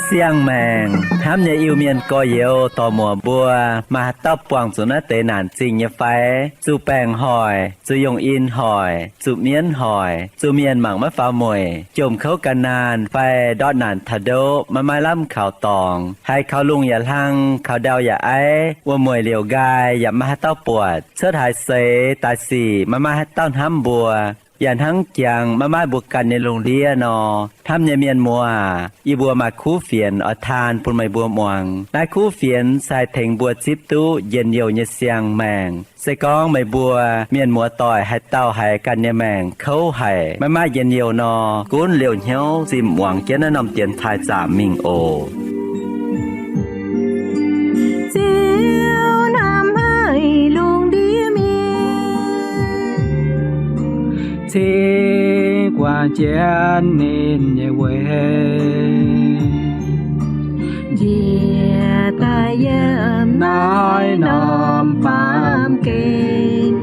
Siang-maengc hnamv nyei Iu-Mienh gorx-youz dorc-muoc mbuo, maaih haaix dauh buangh zuqc naaiv deix naanc zingh nyei fai? Zuqc baengc hoic, zuqc yongh in hoic, zuqc mienv hoic, zuqc mienh mangc maiv faaux mueic, jomc kouv gan naanh fai ndortv naanc taux ndoqv maiv maaih lamh kaux dorngx, haiz kaux lungh yaac hlang, kaux ndau yaac aiv, wuom-mueic liouc nqaai yaac maiv maaih haaix dauh buatc, cuotv haaix seix daaih sic maiv maaih haaix dauh hnamv mbuo, yaac hnangv jangx maiv maaih mbuo ganh nyei lungh ndiev nor, hnamv nyei mienh muoz aac, yie mbuo maaih kuv fienx oix taan bun meih mbuo muangx. Naaiv kuv fienx se haih tengx mbuo zipv duqv njien-youh nyei siang-maengc. Se gorngv meih mbuo mienh muoz-doic haaix dauh haiz ganh nyei maengc kouv haic, maiv maaih njien-youh nor, gunv liouh hnyouv zinh muangx jienv naaiv norm dienx taaih zaamc mingh oc. Ziouv hnamv haic lungh ndiev mienh, cingx guangc jienv ninh nyei weic, njiec daaih yiem naaiv norm baamh gen,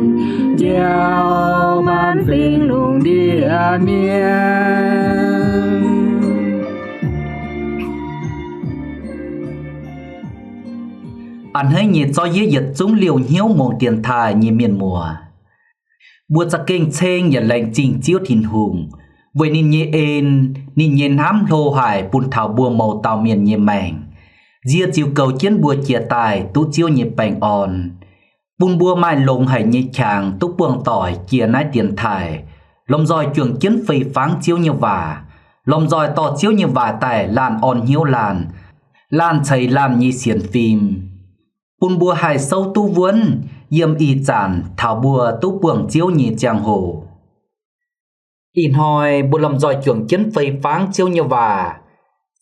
njoux maanc fingx lungh ndiev mienh. A'hneiv nyei zorqv yie yietc zungv liouh hnyouv mungz dienx taaih nyei mienh muoz, mbuo za'gengh ceng yaac laengz zingh Ziouv Tin-Hungh weic ninh nyei en, ninh nyei hnamv hlo haic bun taux mbuo mouz dauh mienh nyei maengc, nzie ziux goux jienv mbuo jiex daaih duqv Ziouv nyei baengh orn, bun mbuo maaih longx haic nyei qangx duqv buangh doic jiex naaiv dienx taaih, lomh nzoih juangc jienv fei fangv Ziouv nyei waac, lomh nzoih dorh Ziouv nyei waac daaih laanh orn hnyouv laanh, laanh ceix laanh nyei sienx fim, bun mbuo haih souv duqv wuonv yiem ih zanc taux mbuo duqv buangh Ziouv nyei ziangh hoc. Ih hnoi mbuo lomh nzoih juangc jienv fei fangv Ziouv nyei waac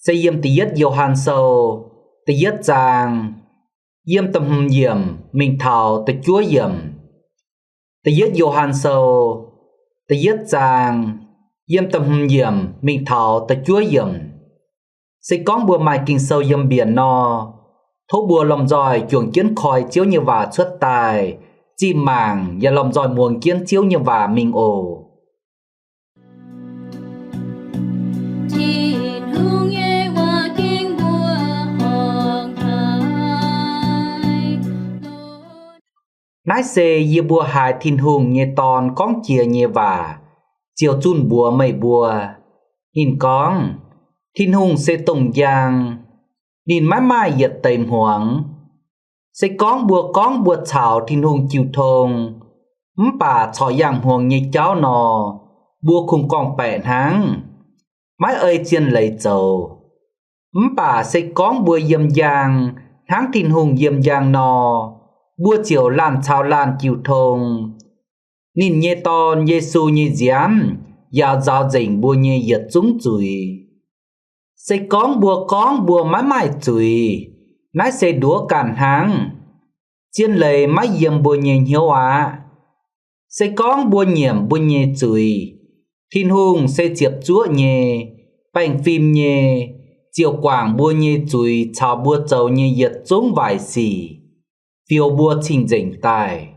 se yiem Da'yietv Yo^han Sou da'yietv zaang, yiem da'hmz yiemc mingh taux da'juov yiemc. Da'yietv Yo^han Sou da'yietv zaang, yiem da'hmz yiemc mingh taux da'juov yiemc. Se gorngv mbuo maaih Ging-Sou yiem mbienc nor, tov mbuo lomh nzoih juangc jienv koi Ziouv nyei waac cuotv daaih, zinh mangc yaac lomh nzoih muangx jienv Ziouv nyei waac mingh oc. Tin-Hungh nyei waac gengh mbuo horngc haic. Naaiv se yie mbuo haiz Tin-Hungh nyei Dorn gorngv jiex nyei waac, ziouc zunh mbuox meih mbuo. Ninh gorngv, Tin-Hungh se dongh njang, ninh maiv maaih yietc deix hmuangx. Se gorngv mbuo gorngv mbuo caux Tin-Hungh jiu tong, mv baac corc yangh hmuangx nyei jauv nor, mbuo kungx gorngv-baeqc hnangv, maiv ei zien leiz zoux. Mv baac se gorngv mbuo yiem njang hnangv Tin-Hungh yiem njang nor, mbuo ziouc laanh caux laanh jiu tong. Ninh nyei Dorn, Yesu, nyei nziaamv yauz nzaaux nzengc mbuo nyei yietc zungv zuiz. Se gorngv mbuo gorngv mbuo maiv maaih zuiz, naaiv se nduov ganh hnangv. Zien leiz maiv yiem mbuo nyei hnyouv aqv. Se gorngv mbuo nyiemc mbuo nyei zuiz, Tin-Hungh se ziepc zuoqv nyei, baengh fim nyei, ziouc guangc mbuo nyei zuiz caux mbuo zoux nyei yietc zungv waaic sic, fioux mbuo cing-nzengc daaih.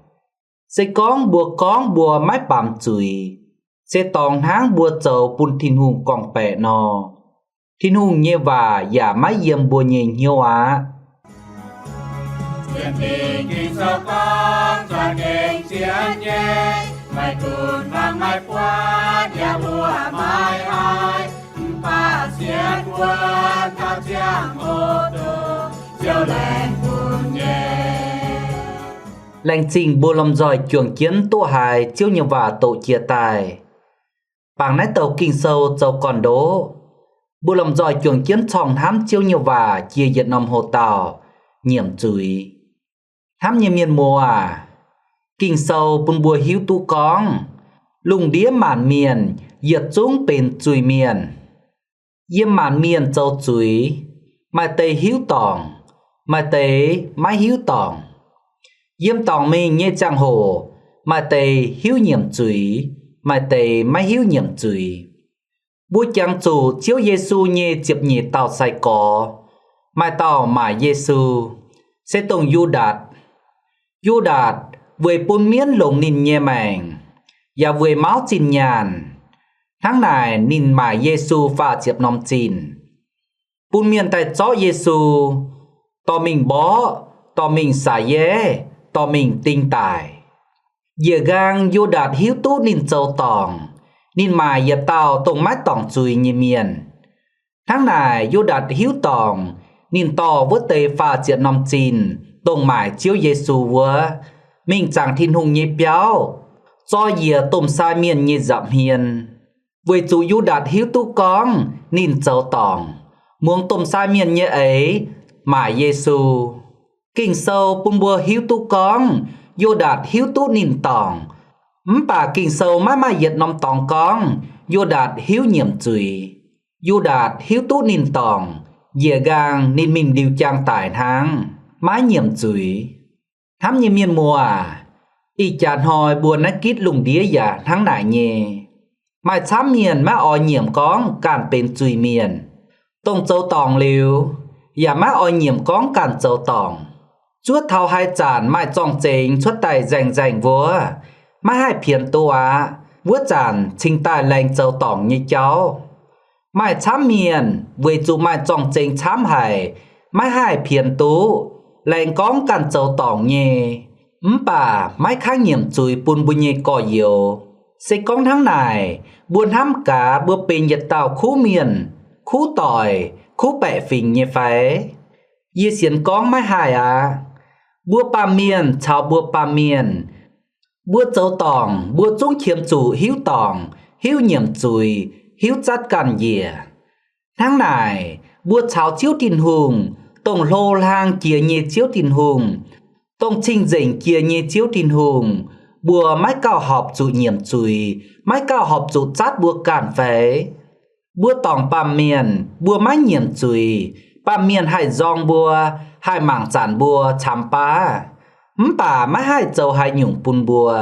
Se gorngv mbuo gorngv mbuo maiv baamz zuiz, se dorngx hnangv mbuo zoux bun Tin-Hungh gorngv-baeqc nor, Tin-Hungh nyei waac yaac maiv yiem mbuo nyei hnyouv aqv. Laengz zingh mbuo lomh nzoih juangc jienv duqv haiz Ziouv nyei waac doqc jiex daaih. Bangc naaiv douc Ging-Sou zoux gorn-ndoqv, mbuo lomh nzoih juangc jienv corngh hnamv Ziouv nyei waac jiex yietc norm hoc-dauh, nyiemc zuiz. Hnamv nyei mienh muoz aac, Ging-Sou bun mbuo hiuv duqv gorngv, lungh ndiev maanc mienh yietc zungv benx zuiz-mienh. Yiem maanc mienh zoux zuiz, maaih deix hiuv dorngc, maaih deix maiv hiuv dorngc. Yiem dorngc mingh nyei ziangh hoc, maaih deix hiuv nyiemc zuiz, maaih deix maiv hiuv nyiemc zuiz. Mbuo jangx zuqc Ziouv Yesu nyei ziepc nyeic dauh sai-gorx, maaih dauh maaic Yesu, se dongh Yu^ndaatc. Yu^ndaatc weic bun mienv longc ninh nyei maengc, yaac weic mauv zinh nyaanh. Hnangv naaic ninh maaic Yesu faah ziepc norm zinh, bun mienh daaih zorqv Yesu, dorh mingh mborqv, dorh mingh saax-yeiv, dorh mingh ding daic. Njiec nqaang Yu^ndaatc hiuv duqv ninh zoux dorngc, ninh maaic yietc dauh dongh maiv dorngc zuiz nyei mienh. Hnangv naaic Yu^ndaatc hiuv dorngc, ninh dorh wuov deix faah ziepc norm zinh, dongh maaic Ziouv Yesu wuov, mingh zaangc Tin-Hungh nyei biauv, zoi njiec domh sai mienh nyei nza'hmien. Weic zuqc Yu^ndaatc hiuv duqv gorngv ninh zoux dorngc, muangx domh sai mienh nyei eix, maaic Yesu. Ging-Sou bun mbuo hiuv duqv gorngv Yu^ndaatc hiuv duqv ninh dorngc, mv baac Ging-Sou maiv maaih yietc norm dorngx gorngv Yu^ndaatc hiuv nyiemc zuiz. Yu^ndaatc hiuv duqv ninh dorngc, njiec nqaang ninh mingh liuz jaang daic hnangv, maiv nyiemc zuiz. Hnamv nyei mienh muoz aac, ih jaax hnoi mbuo naaiv gitv lungh ndiev yaac hnangv naaic nyei. Maaih camv mienh maiv oix nyiemc gorngv ganh benx zuiz-mienh, dongh zoux dorngc liuz, yaac maiv oix nyiemc gorngv ganh zoux dorngc. Zuov taux haaix zanc maaih zorng-zengx cuotv daaih nzaeng nzaeng wuov, maiv haih pienx duqv aqv, wuov zanc cingx daaih laengz zoux dorngc nyei jauv. Maaih camv mienh weic zuqc maaih zorng-zengx camv haic, maiv haih pienx duqv, laengz gorngv ganh zoux dorngc nyei, mv baac maiv kangv nyiemc zuiz bun mbuo nyei gorx-youz. Se gorngv hnangv naaic, mbuo hnamv gaax mbuo benx yietc dauh kuv mienh, kuv doic, kuv baeqc fingx nyei fai? Yie sienx gorngv maiv haih aqv. Mbuo baamh mienh caux mbuo baamh mienh, mbuo zoux dorngc mbuo zungv qiemx zuqc hiuv dorngc, hiuv nyiemc zuiz, hiuv zatv ganh njiec. Hnangv naaic, mbuo caux Ziouv Tin-Hungh, dongh hlo hlang jiex nyei Ziouv Tin-Hungh, dongh cing-nzengc jiex nyei Ziouv Tin-Hungh, mbuo maiv gauh horpc zuqc nyiemc zuiz, maiv gauh horpc zuqc zatv mbuo ganh fai? Mbuo dorngc baamh mienh, mbuo maiv nyiemc zuiz, baamh mienh haih nzorng mbuo, haih mangc zanc mbuo camx baav, mv baac maiv haih zoux haaix nyungc bun mbuo.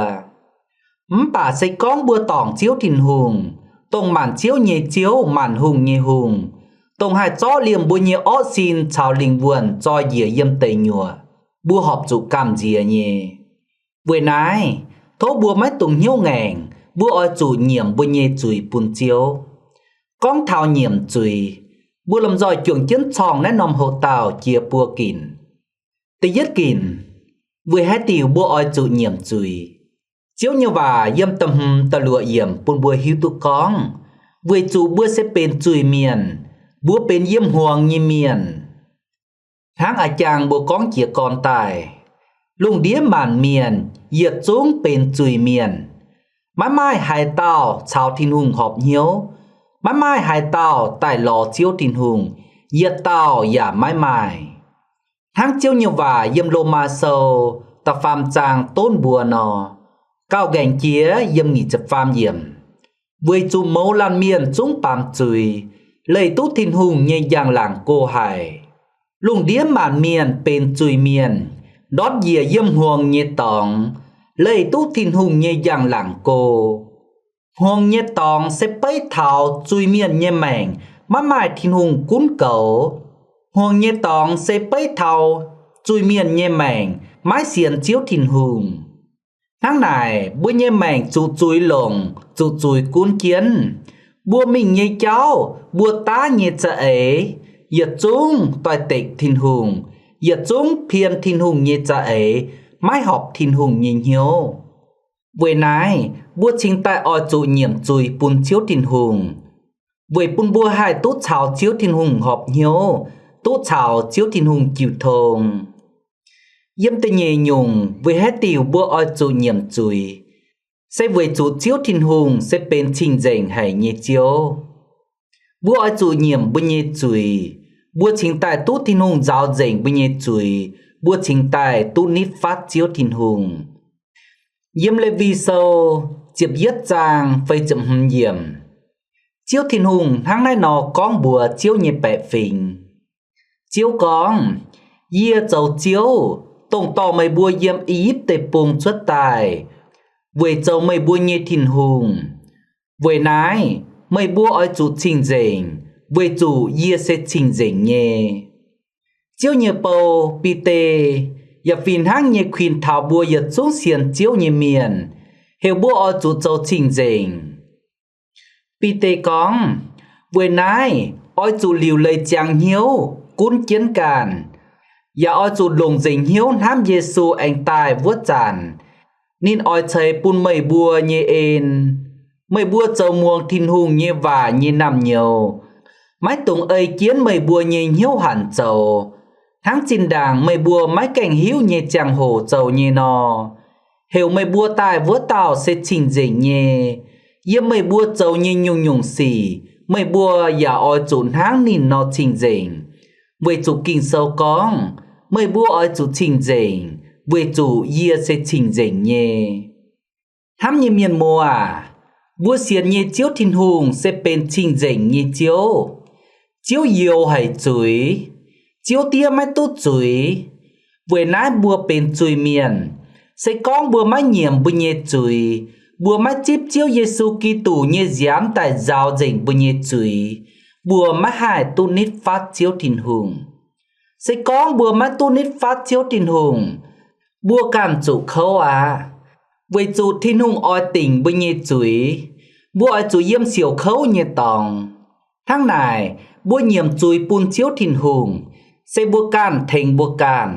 Mv baac se gorngv mbuo dorngc Ziouv Tin-Hungh, dongh maanc ziouv nyei Ziouv, maanc hungh nyei Hungh, dongh haih zorqv liemh mbuo nyei orqv sin caux lingh wuonh zoi njiec yiem deic nyuoqc, mbuo horpc zuqc gamh nziex nyei. Weic naaiv, tov mbuo maiv dungx hnyouv ngaengc, mbuo oix zuqc nyiemc mbuo nyei zuiz bun Ziouv. Gorngv taux nyiemc zuiz, mbuo lomh nzoih juangc jienv corng naaiv norm hoc-dauh jiex buo ginc. Da'yietv ginc, weic haaix diuc mbuo oix zuqc nyiemc zuiz? Ziouv nyei waac yiem da'hmz da'luoqc yiemc bun mbuo hiuv duqv gorngv, weic zuqc mbuo se benx zuiz-mienh, mbuo benx yiem hmuangx nyei mienh. Hnangv a'jangc mbuo gorngv jiez gorn daaih, lungh ndiev maanc mienh yietc zungv benx zuiz-mienh. Maiv maaih haaix dauh caux Tin-Hungh horpc hnyouv, maiv maaih haaix dauh daaih lorz Ziouv Tin-Hungh, yietc dauh yaac maiv maaih. Hnangv Ziouv nyei waac yiem Lomaa Sou da'faam zaang donv mbuo nor, gauh ngaengc jiex yiem nyic ziepc faam yiemc, weic zuqc mouz laanh mienh zungv baamz zuiz, leih duqv Tin-Hungh nyei njang-laangc go haic. Lungh ndiev maanc mienh benx zuiz-mienh, ndortv njiec yiem hmuangx nyei dorngx, leih duqv Tin-Hungh nyei njang-laangc go. Hmuangx nyei dorngx se beiv taux zuiz-mienh nyei maengc maiv maaih Tin-Hungh gunv goux. Hmuangx nyei dorngx se beiv taux zuiz-mienh nyei maengc maiv sienx Ziouv Tin-Hungh. Hnangv naaic, mbuo nyei maengc zuqc zuiz longc, zuqc zuiz gunv jienv. Mbuo mingh nyei jauv, mbuo daav nyei za'eix, yietc zungv doix-dekc Tin-Hungh, yietc zungv pien Tin-Hungh nyei za'eix, maiv horpc Tin-Hungh nyei hnyouv. Weic naaiv, mbuo cingx daaih oix zuqc nyiemc zuiz bun Ziouv Tin-Hungh, weic bun mbuo haih duqv caux Ziouv Tin-Hungh horpc hnyouv, duqv caux Ziouv Tin-Hungh jiu tong. Yiem da'nyeic nyungc, weic haaix diuc mbuo oix zuqc nyiemc zuiz? Se weic zuqc Ziouv Tin-Hungh se benx cing-nzengc haic nyei Ziouv. Mbuo oix zuqc nyiemc mbuo nyei zuiz, mbuo cingx daaih duqv Tin-Hungh nzaaux nzengc mbuo nyei zuiz, mbuo cingx daaih duqv nitv fatv Ziouv Tin-Hungh. Yiem Lewi Sou ziepc yietv zaang feix ziepc hmz yiemc, Ziouv Tin-Hungh hnangv naaiv nor gorngv mbuox Ziouv nyei baeqc fingx. Ziouv gorngv, Yie zoux Ziouv, dongh dorh meih mbuo yiem I^yipv Deic-Bung cuotv daaih, weic zoux meih mbuo nyei Tin-Hungh. Weic naaiv, Meih mbuo oix zuqc cing-nzengc, weic zuqc yie se cing-nzengc nyei. Ziouv nyei bou, Bide, yaac fih hnangv nyei kuinx taux mbuo yietc zungv sienx Ziouv nyei mienh, heuc mbuo oix zuqc zoux cing-nzengc. Bide gorngv, weic naaiv oix zuqc liuc leiz ziangx hnyouv gunv jienv ganh, yaac oix zuqc longc nzengc hnyouv hnamv Yesu aengx daaih wuov zanc, ninh oix ceix bun meih mbuo nyei en. Meih mbuo zoux muangx Tin-Hungh nyei waac nyei naamh nyouz maiv dungx ei jienv meih mbuo nyei hnyouv hanc zoux, hnangv zinh ndaangc meih mbuo maiv gaengh hiuv nyei ziangh hoc zoux nyei nor. Heuc meih mbuo daaih wuov dauh se cing-nzengc nyei. Yiem meih mbuo zoux nyei nyungc-nyungc sic meih mbuo yaac oix zuqc hnangv ninh nor cing-nzengc, weic zuqc Ging-Sou gorngv, meih mbuo oix zuqc cing-nzengc, weic zuqc yie se cing-nzengc nyei. Hnamv nyei mienh muoz aac, mbuo sienx nyei Ziouv Tin-Hungh se benx cing-nzengc nyei Ziouv. Ziouv youx haic zuiz. Ziouv diev maiv duqv zuiz. Weic naaiv mbuo benx zuiz-mienh. Se gorngv mbuo maiv nyiemc mbuo nyei zuiz, mbuo maiv zipv Ziouv Yesu Giduc nyei nziaamv daaih nzaaux nzengc mbuo nyei zuiz, mbuo maiv haih duqv nitv fatv Ziouv Tin-Hungh. Se gorngv mbuo maiv duqv nitv fatv Ziouv Tin-Hungh, mbuo ganh zuqc kouv aqv. Weic zuqc Tin-Hungh oix dingc mbuo nyei zuiz, mbuo oix zuqc yiem siouc kouv nyei dorngx. Hnangv naaic, mbuo nyiemc zuiz bun Ziouv Tin-Hungh, se mbuo ganh tengx mbuo ganh.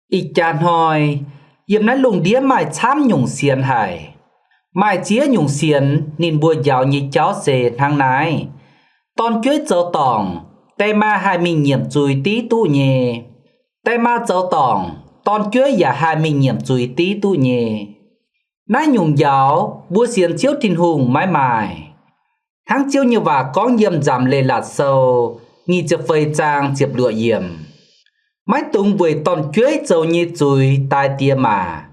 Ih jaax hnoi, yiem naaiv lungh ndiev maaih camv nyungc sienx haic. Maaih ziex nyungc sienx ninh mbuo njaaux nyei jauv se hnangv naaiv. Dorn-jueiv zoux dorngc, die maa haih mingh nyiemc zuiz div duqv nyei. Die maa zoux dorngc, dorn-jueiv yaac haih mingh nyiemc zuiz div duqv nyei. Naaiv nyungc njaaux mbuo sienx Ziouv Tin-Hungh maiv maaih. Hnangv Ziouv nyei waac gorngv yiem Nzamc Leiz-Latc Sou nyic ziepc feix zaang ziepc luoqc yiemc, maiv dungx weic dorn-jueiv zoux nyei zuiz daix diex maac,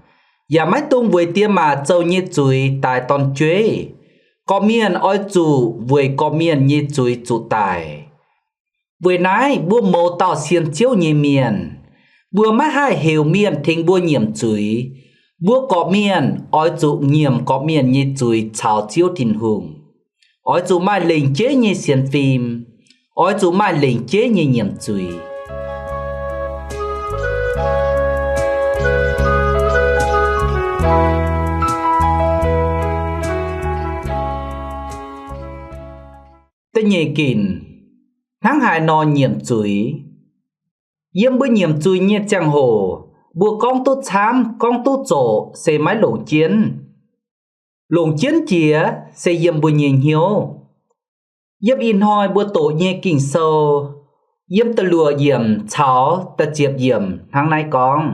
yaac maiv dungx weic diex maac zoux nyei zuiz daix dorn-jueiv. Gorqv-mienh oix zuqc weic gorqv-mienh nyei zuiz zuqc daic. Weic naaiv mbuo mouz dauh sienx Ziouv nyei mienh, mbuo maiv haih heuc mienh tengx mbuo nyiemc zuiz. Mbuo gorqv-mienh oix zuqc nyiemc gorqv-mienh nyei zuiz caux Ziouv Tin-Hungh. Oix zuqc maaih lengc jeiv nyei sienx fim. Oix zuqc maaih lengc jeiv nyei nyiemc zuiz. Da'nyeic ginc, hnangv haaix nor nyiemc zuiz? Yiem mbuo nyiemc zuiz nyei ziangh hoc, mbuo gorngv duqv camv, gorngv duqv zoqc se maiv longc jienv. Longc jienv jiex se yiem mbuo nyei hnyouv. Yiem ih hnoi mbuo doqc nyei Ging-Sou, yiem da'luoqc yiemc caux da'ziepc yiemc hnangv naaiv gorngv,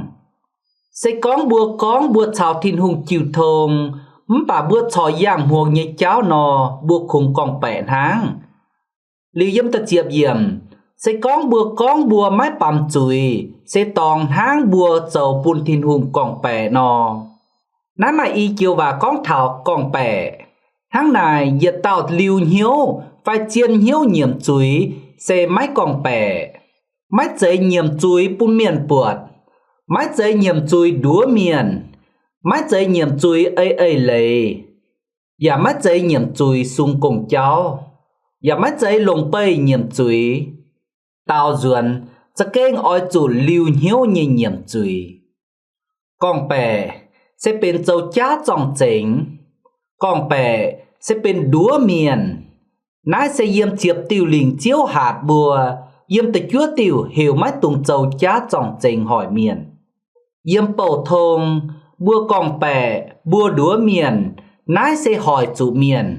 se gorngv mbuo gorngv mbuo caux Tin-Hungh jiu tong, mv baac mbuo corc yangh hmuangx nyei jauv nor, mbuo kungx gorngv-baeqc hnangv. Liuz yiem da'ziepc yiemc, se gorngv mbuo gorngv mbuo maiv baamz zuiz, se dorngx hnangv mbuo zoux bun Tin-Hungh gorngv-baeqc nor. Naaiv maaih i joux waac gorngv taux gorngv-baeqc. Hnangv naaic, yietc dauh liuz hnyouv fai zien hnyouv nyiemc zuiz se maiv gorngv-baeqc. Maiv zeiz nyiemc zuiz bun mienh buatc, maiv zeiz nyiemc zuiz nduov mienh, maiv zeiz nyiemc zuiz eix eix leiz, yaac maiv zeiz nyiemc zuiz sung gong-jauv, yaac maiv zeiz longc beih nyiemc zuiz. Daaux nzuonx za'gengh oix zuqc liuz hnyouv nyei nyiemc zuiz. Gorngv-baeqc se benx zoux jaav zorng-zengx. Gorngv-baeqc se benx nduov mienh. Naaiv se yiem ziepc diuh lingc Ziouv hatc mbuo, yiem da'juov diuh heuc maiv dungx zoux jaav zorng-zengx hoic mienh. Yiem bouh tong, mbuo gorngv-baeqc, mbuo nduov mienh, naaiv se hoic zuqc mienh.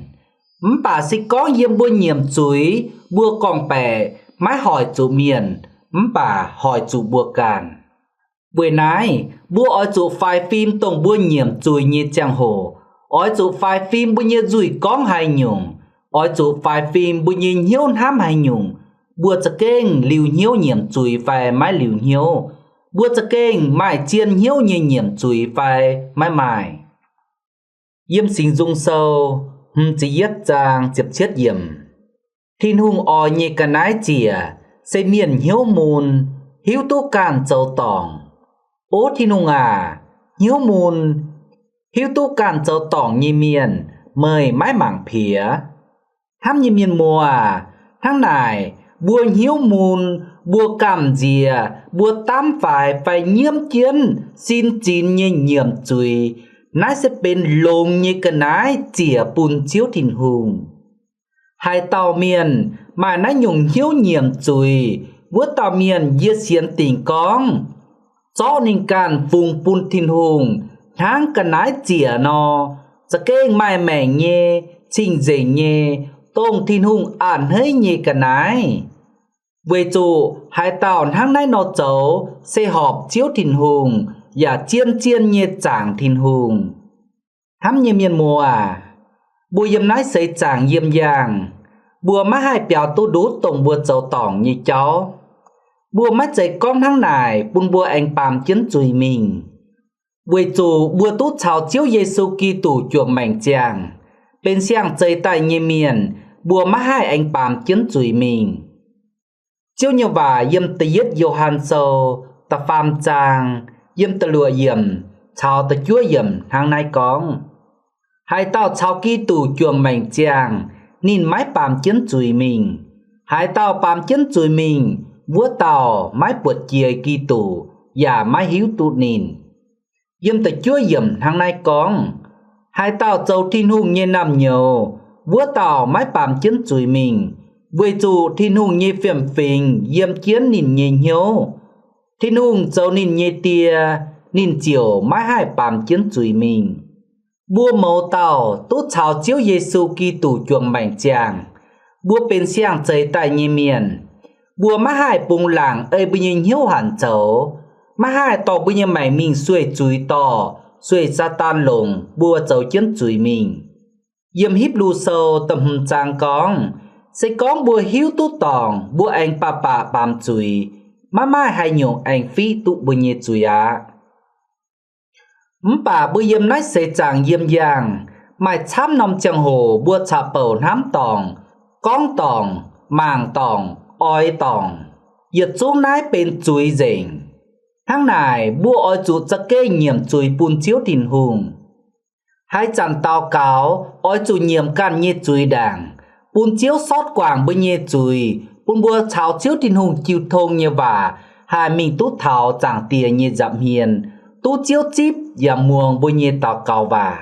Mv baac se gorngv yiem mbuo nyiemc zuiz, mbuo gorngv-baeqc, maiv hoic zuqc mienh, mv baac hoic zuqc mbuo ganh. Weic naaiv, mbuo oix zuqc faix fim dongh mbuo nyiemc zuiz nyei ziangh hoc, oix zuqc faix fim mbuo nyei nzuih gorngv haaix nyungc, oix zuqc faix fim mbuo nyei hnyouv hnamv haaix nyungc, mbuo za'gengh liuz hnyouv nyiemc zuiz fai maiv liuz hnyouv, mbuo za'gengh maaih zien hnyouv nyei nyiemc zuiz fai maiv maaih. Yiem Singx Nzung Sou hmz ziepc yietv zaang ziepc cietv yiemc, Tin-Hungh oix nyei ga'naaiv ziec se mienh hnyouv mun, hiuv duqv ganh zoux dorngc. O Tin-Hungh aac, hnyouv mun, hiuv duqv ganh zoux dorngc nyei mienh, meih maiv mangc piex. Hnamv nyei mienh muoz aac, hnangv naaic, mbuo hnyouv mun, mbuo gamh nziex, mbuo daamv faix fai nyiemv jienv sin zinx nyei nyiemc zuiz, naaiv se benx longx nyei ga'naaiv ziec bun Ziouv Tin-Hungh. Haaix dauh mienh maaih naaiv nyungc hnyouv nyiemc zuiz, wuov dauh mienh yie sienx dingc gorngv, zorqv ninh ganh fungx bun Tin-Hungh hnangv ga'naaiv ziec nor, za'gengh maaih maengc nyei, cing-nzengc nyei, dongh Tin-Hungh a'hneiv nyei ga'naaiv. Weic zuqc haaix dauh hnangv naaiv nor zoux se horpc Ziouv Tin-Hungh yaac zien-zien nyei zaangc Tin-Hungh. Hnamv nyei mienh muoz aac, mbuo yiem naaiv seix zaangc yiem yangh, mbuo maiv haih biaux duqv ndutv dongh mbuo zoux dorngc nyei jauv. Mbuo maiv zeiz gorngv hnangv naaic bun mbuo aengx baamz jienv zuiz mingh, weic zuqc mbuo duqv caux Ziouv Yesu Giduc juangc maengc ziangh, benx siang-zeix daaih nyei mienh, mbuo maiv haih aengx baamz jienv zuiz mingh. Ziouv nyei waac yiem da'yietv Yo^han Sou da'faam zaang, yiem da'luoqc yiemc caux da'juov yiemc hnangv naaiv gorngv, haaix dauh caux Giduc juangc maengc ziangh, ninh maiv baamz jienv zuiz mingh. Haaix dauh baamz jienv zuiz mingh, wuov dauh maiv buatc jiex Giduc yaac maiv hiuv duqv ninh. Yiem da'juov yiemc hnangv naaiv gorngv, haaix dauh zoux Tin-Hungh nyei naamh nyouz, wuov dauh maiv baamz jienv zuiz mingh, weic zuqc Tin-Hungh nyei fiem-fingx yiem jienv ninh nyei hnyouv. Tin-Hungh zoux ninh nyei Die, ninh ziouc maiv haih baamz jienv zuiz mingh. Mbuo mouz dauh duqv caux Ziouv Yesu Giduc juangc maengc ziangh, mbuo benx siang-zeix daaih nyei mienh. Mbuo maiv haih bungx laangc ei mbuo nyei hnyouv hanc zoux, maiv haih dorh mbuo nyei maengc mingh sueih zuiz dorh, sueih Saadaan longc mbuo zoux jienv zuiz mingh. Yiem Hipv^lu Sou da'hmz zaang gorngv, se gorngv mbuo hiuv duqv dorngc, mbuo aengx baac baac baamz zuiz, maiv maaih haaix nyungc aengx fiqv duqv mbuo nyei zuiz aqv. Mv baac mbuo yiem naaiv seix zaangc yiem yangh, maaih camv norm ziangh hoc mbuo caqv-bouc hnamv dorngc, gorngv dorngc, mangc dorngc, oix dorngc. Yietc zungv naaiv benx zuiz nzengc. Hnangv naaic, mbuo oix zuqc za'gengh nyiemc zuiz bun Ziouv Tin-Hungh. Haaix zanc daux gaux, oix zuqc nyiemc ganh nyei zuiz ndaangc, bun Ziouv sortv guangc mbuo nyei zuiz, bun mbuo caux Ziouv Tin-Hungh jiu tong nyei waac haih mingh duqv taux Zaangc Diex nyei nza'hmien, duqv Ziouv zipv yaac muangx mbuo nyei daux gaux waac.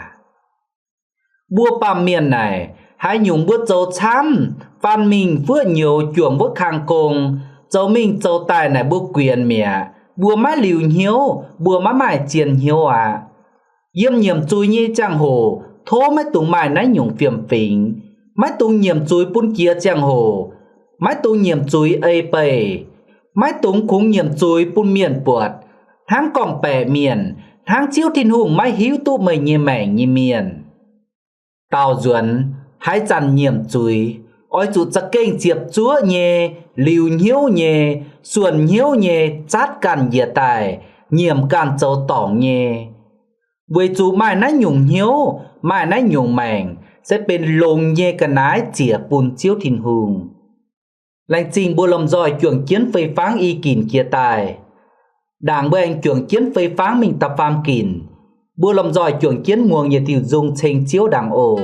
Mbuo baamh mienh naaic, haaix nyungc mbuo zoux camv, faan mingh fuoqv nyouz juangc wuov kang gong, zoux mingh zoux daaih naaic mbuo guenx mi'aqv. Mbuo maiv liuz hnyouv, mbuo maiv maaih zien hnyouv aqv. Yiem nyiemc zuiz nyei ziangh hoc tov maiv dungx maaih naaiv nyungc fiem-fingx. Maiv dungx nyiemc zuiz bun jiex ziangh hoc. Maiv dungx nyiemc zuiz ei beih. Maiv dungx kungx nyiemc zuiz bun mienh buatc, hnangv gorngv-baeqc mienh, hnangv Ziouv Tin-Hungh maiv hiuv duqv meih nyei maengc nyei mienh. Daaux nzuonx, haaix zanc nyiemc zuiz, oix zuqc za'gengh ziepc zuoqv nyei, liuz hnyouv nyei, suonc hnyouv nyei, zatv ganh njiec daaih, nyiemc ganh zoux dorngc nyei. Weic zuqc maaih naaiv nyungc hnyouv, maaih naaiv nyungc maengc, se benx longx nyei ga'naaiv ziec bun Ziouv Tin-Hungh. Laengz zingh mbuo lomh nzoih juangc jienv fei-fangv i ginc jiex daaih. Ndaangc mbuo aengx juangc jienv fei-fangv mingh da'faam ginc, mbuo lomh nzoih juangc jienv muangx yietc diuh nzung ceng Ziouv ndaangc oc.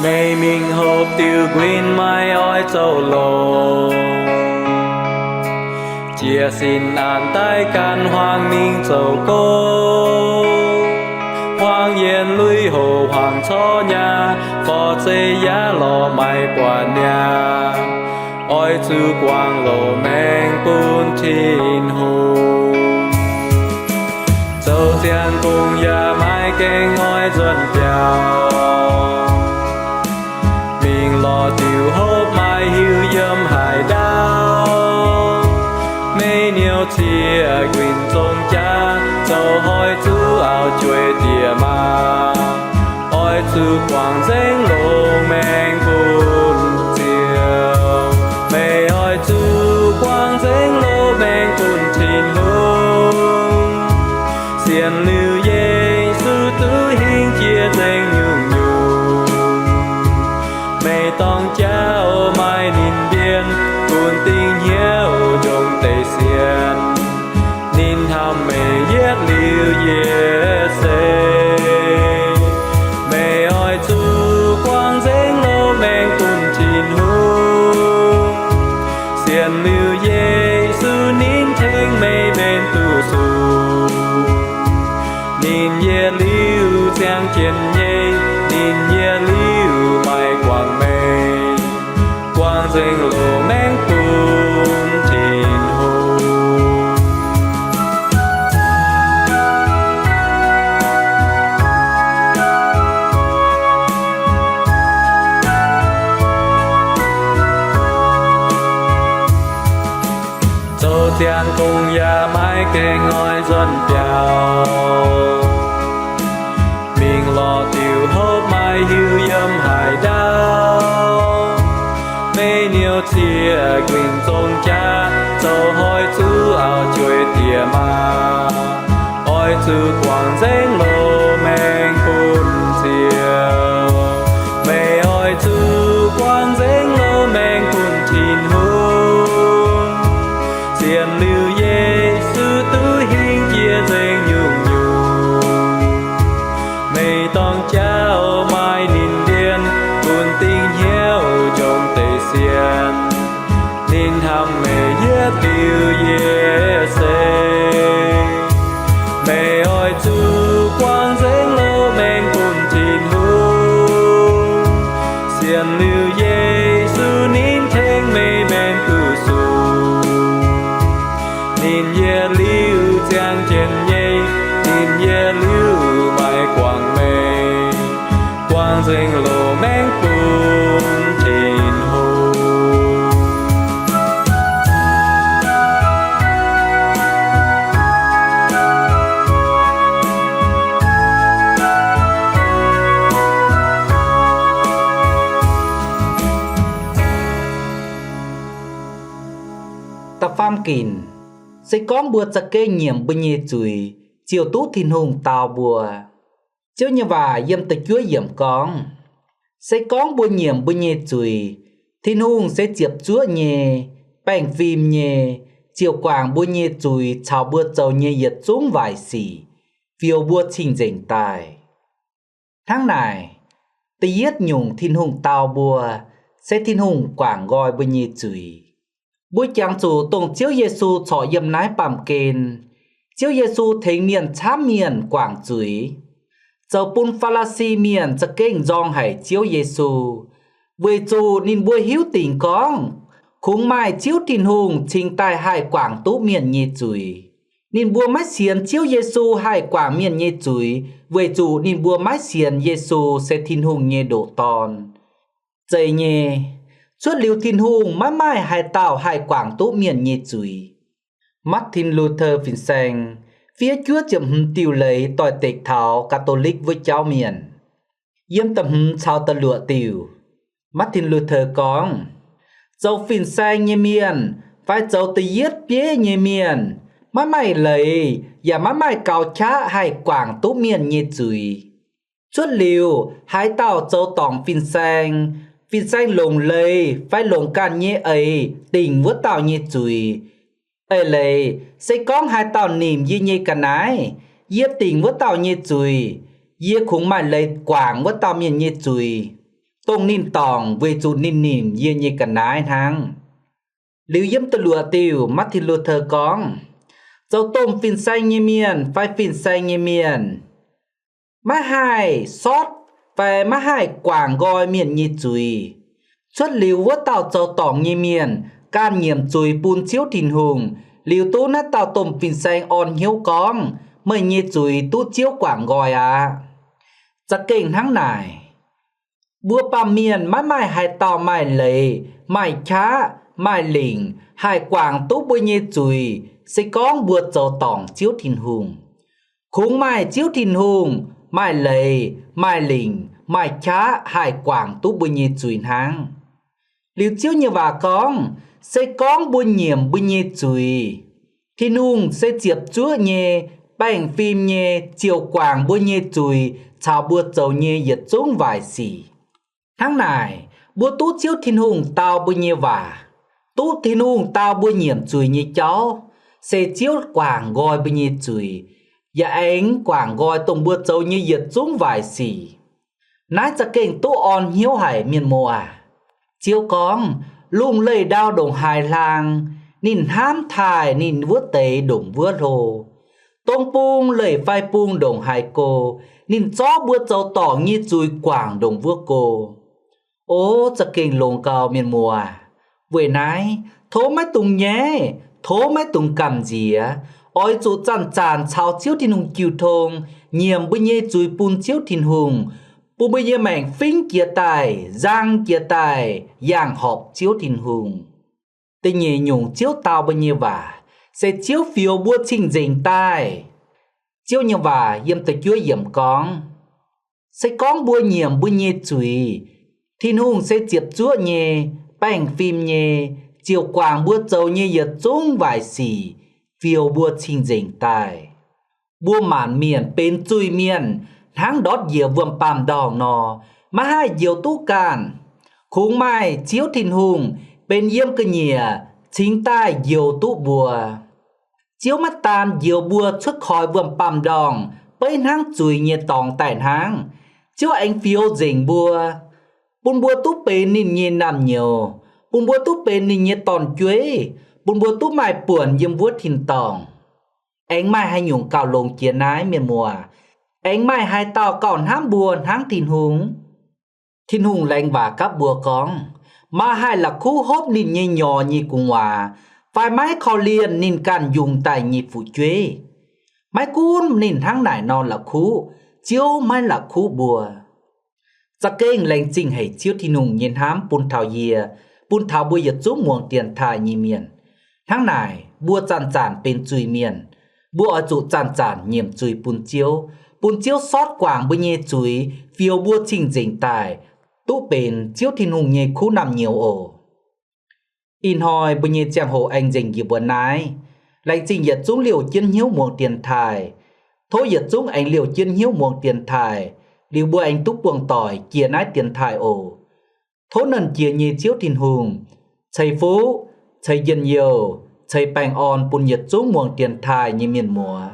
Meih mingh hopv diuh nquin maiv oix zoux longx. Jiez sin an daaih gan hmuangx mingh zoux gong. Hmuangx yienx lui-houx hmuangx corc nyaah, forv zeiv yaac lorz maiv buatc mi'aqv. Oix zuqc guangc loz-maengx bun Tin-Hungh. Zoux ziangh gong yaac maiv gaengh oix nzuonx biaux. Mingh lorz diuh hopv maiv hiuv yiem haaix ndaauv. Meih niouz cieqv nquin zong jaax, zoux hoic zuqc auv-jueiv diex maa. Oix zuqc guangc nzengc loz-maengx bun Ziouv. Meih oix zuqc guangc nzengc loz-maengx bun Tin Yie liuz ziangh jienv nyei, ninh yie liuz maaih guangc meih, guangc nzengc loz-maengx bun Tin-Hungh. Zoux ziangh gong yaac maiv gaengh oix nzuonx biaux. Mingh lorz diuc hopv maiv hiuv yiem haaix ndau. Meih niouv zieqc guinh zong jaax, zoux hoic zuqc auv-jueiv diex maa. Oix zuqc guangc nzengc loz-maengx bun Ziouv. Meih oix zuqc guangc nzengc loz-maengx bun Tin-Hungh. Sienx liuz Yesu duqv hingh jiex nzengc nyungc-nyungc. Meih dorng jauv maaih ninh ndiev, bun dingc hnyouv njongc deix sienx. Ninh hnamv meih yietc liuz yie se. Meih oix zuqc guangc nzengc loz-maengx bun Tin-Hungh. Sienx liuz Yesu ninh tengx meih mbenc duqv sung. Ninh yie liuz ziangh jienv nyei, ninh yie liuz maaih guangc meih, guangc nzengc loz-maengx bun Tin-Hungh. Da'faam ginc, se gorngv mbuo za'gengh nyiemc mbuo nyei zuiz, ziouc duqv Tin-Hungh dau mbuo. Ziouv nyei waac yiem da'juov yiemc gorngv, se gorngv mbuo nyiemc mbuo nyei zuiz, Tin-Hungh se ziepc zuoqv nyei, baengh fim nyei, ziouc guangc mbuo nyei zuiz caux mbuo zoux nyei yietc zungv waaic sic, fioux mbuo cing-nzengc daaih. Hnangv naaic, da'yietv nyungc Tin-Hungh dau mbuo, se Tin-Hungh guangc nqoi mbuo nyei zuiz. Mbuo jangx zuqc dongh Ziouv Yesu corc yiem naaiv baamh gen, Ziouv Yesu tengx mienh camv mienh guangc zuiz, zoux bun Faa^laa^si mienh za'gengh nzorng haic Ziouv Yesu, weic zuqc ninh mbuo hiuv dingc gorngv kungx maaih Ziouv Tin-Hungh cingx daaih haih guangc duqv mienh nyei zuiz. Ninh mbuo maiv sienx Ziouv Yesu haih guangc mienh nyei zuiz, weic zuqc ninh mbuo maiv sienx Yesu se Tin-Hungh nyei ndoqc Dorn. Zeiz nyei, cuotv liuz Tin-Hungh maiv maaih haaix dauh haih guangc duqv mienh nyei zuiz. Martin Luther fin-saeng fiev juov ziepc hmz diuh leiz doix-dekc taux Catholic wuov jauv mienh. Yiem da'hmz caux da'luoqc diuh, Martin Luther gorngv, zoux fin-saeng nyei mienh fai zoux da'yietv bieiv nyei mienh maiv maaih leiz yaac maiv maaih gaux qaqv haih guangc duqv mienh nyei zuiz. Cuotv liuz haaix dauh zoux dorngc fin-saeng, fin-saeng longc leiz fai longc ganh nyei eix dingc wuov dauh nyei zuiz. Eix leiz, se gorngv haaix dauh nimc yie nyei ga'naaiv, yie dingc wuov dauh nyei zuiz, yie kungx maaih leiz guangc wuov dauh mienh nyei zuiz, dongh ninh dorngc weic zuqc ninh nimc yie nyei ga'naaiv hnangv. Liuz yiem da'luoqc diuh, Martin Luther gorngv, zoux domh fin-saeng nyei mienh fai fin-saeng nyei mienh maiv haih sortv fai maiv haih guangc nqoi mienh nyei zuiz. Cuotv liuz wuov dauh zoux dorngc nyei mienh ganh nyiemc zuiz bun Ziouv Tin-Hungh, liuz duqv naaiv dauh domh fin-saeng orn hnyouv gorngv, meih nyei zuiz duqv Ziouv guangc nqoi aqv. Za'gengh hnangv naaic, mbuo baamh mienh maiv maaih haaix dauh maaih leiz, maaih qaqv, maaih lingc haih guangc duqv mbuo nyei zuiz, se gorngv mbuo zoux dorngc Ziouv Tin-Hungh. Kungx maaih Ziouv Tin-Hungh maaih leiz, maaih lingc, maaih qaqv haih guangc duqv mbuo nyei zuiz hnangv. Liuz Ziouv nyei waac gorngv, se gorngv mbuo nyiemc mbuo nyei zuiz, Tin-Hungh se ziepc zuoqv nyei, baengh fim nyei, ziouc guangc mbuo nyei zuiz caux mbuo zoux nyei yietc zungv waaic sic. Hnangv naaic, mbuo duqv Ziouv Tin-Hungh dau mbuo nyei waac, duqv Tin-Hungh dau mbuo nyiemc zuiz nyei jauv, se Ziouv guangc nqoi mbuo nyei zuiz, yaac aengx guangc nqoi dongh mbuo zoux nyei yietc zungv waaic sic. Naaiv za'gengh duqv orn hnyouv haic, mienh muoz. Ziouv gorngv, lungh leih ndau ndongc haaix hlaang, ninh hnamv taaih ninh wuov deix ndongc wuov hlo. Dong bung leih fai bung ndongc haaix go, ninh zorqv mbuo zoux dorngc nyei zuiz guangc ndongc wuov go. O, za'gengh longx gau, mienh muoz. Weic naaiv, tov maiv dungx nyaiv, tov maiv dungx gamh nziex, oix zuqc zanc-zanc caux Ziouv Tin-Hungh jiu tong, nyiemc mbuo nyei zuiz bun Ziouv Tin-Hungh, bun mbuo nyei maengc fingx jiez daaih, nzang jiez daaih, yangh horpc Ziouv Tin-Hungh. Da'nyeic nyungc Ziouv dau mbuo nyei waac se Ziouv fioux mbuo cing-nzengc daaih. Ziouv nyei waac yiem da'juov yiemc gorngv, se gorngv mbuo nyiemc mbuo nyei zuiz, Tin-Hungh se ziepc zuoqv nyei, baengh fim nyei, ziouc guangc mbuo zoux nyei yietc zungv waaic sic, fioux mbuo cing-nzengc daaih. Mbuo maanc mienh benx zuiz-mienh hnangv ndortv njiec wuom-baamh ndorngh nor, maiv haih njoux duqv ganh. Kungx maaih Ziouv Tin-Hungh benx yiem ga'nyiec cingx daaih njoux duqv mbuo. Ziouv maiv daan njoux mbuo cuotv koi wuom-baamh ndorngh beiv hnangv zuiz nyei dorngx daaih hnangv. Ziouv aengx fioux nzengc mbuo, bun mbuo duqv benx ninh nyei naamh nyouz, bun mbuo duqv benx ninh nyei dorn-jueiv, bun mbuo duqv maaih buonc yiem wuov tin-dorngh. Aengx maaih haaix nyungc gauh longx jiex naaiv, mienh muoz? Aengx maaih haaix dauh gauh hnamv mbuo hnangv Tin-Hungh? Tin-Hungh laengz waac gapv mbuo gorngv, maaih haih la'kuqv hopv ninh nyei nyorx nyei gu'nguaaz, fai maiv korv-lienh ninh ganh yungz daaih nyei fu'jueiv? Maiv gunv ninh hnangv naaic nor la'kuqv, Ziouv maiv la'kuqv mbuo. Za'gengh laengz zingh haic Ziouv Tin-Hungh nyei hnamv bun taux yie, bun taux mbuo yietc zungv muangx dienx taaih nyei mienh. Hnangv naaic, mbuo zanc-zanc benx zuiz-mienh. Mbuo oix zuqc zanc-zanc nyiemc zuiz bun Ziouv, bun Ziouv sortv guangc mbuo nyei zuiz, fioux mbuo cing-nzengc daaih, duqv benx Ziouv Tin-Hungh nyei kuv naamh nyouz oc. Ih hnoi mbuo nyei ziangh hoc aengx nzengc njiec mbuo naaiv. Laengz zingh yietc zungv liouh jienv hnyouv muangx dienx taaih. Tov yietc zungv aengx liouh jienv hnyouv muangx dienx taaih, liuz mbuo aengx duqv buangh doic jiex naaiv dienx taaih oc. Tov Nernh Jiex nyei Ziouv Tin-Hungh ceix fuqv, ceix njien-youh, ceix baengh orn bun yietc zungv muangx dienx taaih nyei mienh muoz.